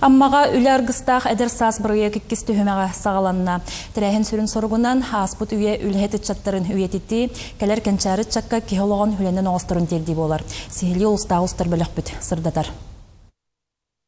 Аммаҕа үлэ аргыстаах эдэр саас бырайыак иккис түһүмэҕэ саҕаланна. Тэрээһин сүрүн соругунан ааспыт үйэ үлэһит ыччаттарын үйэтитии, кэлэр кэнчээри ыччакка киһи олоҕун үлэнэн оҥосторун тиэрдии буолар. Сиһилии улуустааҕы устар бөлөхпүт сырдатар.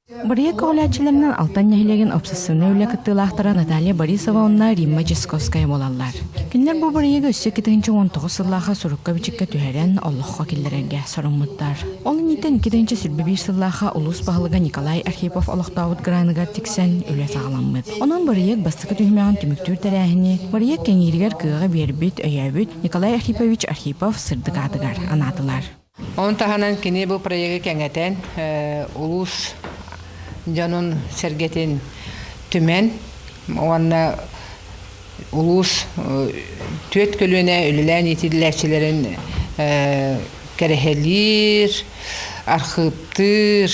Бырайыак көҕүлээччилэринэн Алтан нэһилиэгин общественнай үлэ кыттыылаахтара Наталья Борисова уонна Римма Дьисковская буолаллар. Кинилэр бу бырайыагы өссө 2019 сыллаахха сурукка-бичиккэ түһэрэн, олоххо киллэрэргэ соруммуттар. Ол инниттэн 2021 сыллаахха улуус баһылыга Николай Архипов олохтообут граныгар тиксэн үлэ саҕаламмыт. Онон бырайыак бастакы түһүмэҕин түмүктүүр тэрээһини бырайыак кэҥииригэр кыаҕы биэрбит, өйөөбүт Николай Архипович Архипов сырдык аатыгар анаатылар. Ону таһынан кини бу проегы кэҥэтэн улуус дьонун сэргэтин түмэн уонна улуус түөрт көлүөнэ үлэлээн иитиллээччилэрин кэрэһэлиир, архыыптыыр,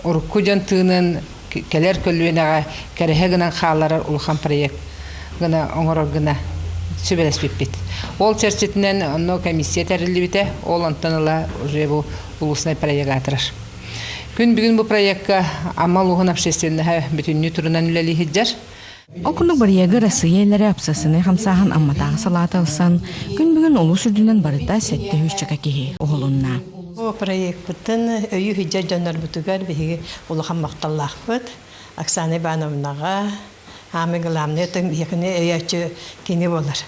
урукку дьон тыынын кэлэр көлүөнэҕэ кэрэһэ гынан хаалларар улахан проект гына оҥорор гына сүбэлэспиппит. Ол чэрчитинэн онно комиссия тэриллибитэ, ол онтон ыла уже бу улуснай проект аатырар. Күн бүгүн бу проекка Амма улууһун общественноһа бүтүннүү турунан үлэлии сылдьар. Ол курдук бырайыагы Россия илэрэ общественнай хамсааһын Амматааҕы салаата ылсан, күн бүгүн улуус үрдүнэн барыта 700 чака киһи уһулунна. Бу проекпытын өйүү сылдьар дьоннорбутугар биһиги улахан махталлаахпыт. Оксана Ивановнаҕа, Аамый главный өтөн биһиэхини өйөөччү кини буолар.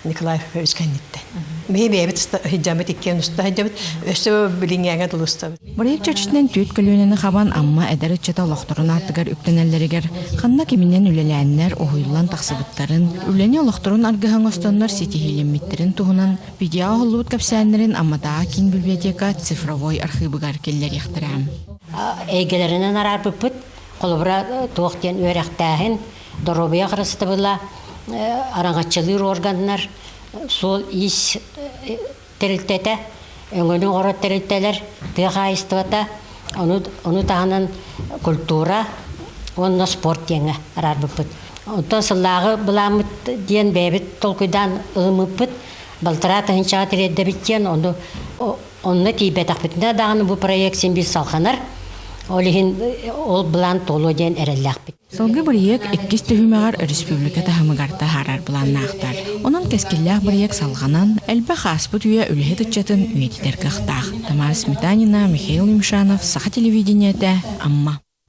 Николай Ефимович кэнниттэн. Биһи бэйэбит сылдьаммыт иккиэн уста сылдьабыт, өссө билиҥҥээҥэ дылы устабыт. Бырайыак чэрчитинэн түөрт көлүөнэни хабан Амма эдэр ыччата олохторун ааттыгар үктэнэллэригэр ханна киминэн үлэлээннэр уһуйуллан тахсыбыттарын, үлэни олохторун аргыһа оҥостоннор ситиһиилэммиттэрин туһунан видеоҕа оһоллубут кэпсээннэрин Амматааҕы киин библиотека цифровой архыыбыгар киллэриэхтэрэ. Эйгэлэринэн араарбыппыт. Холобура, туох диэн үөрэхтээһин, доруобуйа харыстабыла, араҥаччылыыр органнар, суол-иис тэрилтэтэ, өҥөнү оҥорор тэрилтэлэр, тыа хаһаайыстыбата, ону, ону таһынан культура уонна спорт диэҥҥэ араарбыппыт. Онтон сыллааҕы былааммыт диэн бэйэбит толкуйдаан ылыммыппыт, балтараа тыһыынчаҕа тириэрдэбит диэн, ону Онно тиийбэтэхпитинэ даҕаны бу проект син биир салҕанар. Ол иһин ол былаан туолуо диэн эрэллээхпит. Сылгы бырайыак иккис түһүмэҕэр республика таһымыгар таһаарар былааннаахтар. Онон кэскиллээх бырайыак салҕанан, элбэх ааспыт үйэ үлэһит ыччатын үйэтитэр кыахтаах. Тамара Сметанина, Михаил Юмшанов, Саха телевидениетэ, Амма.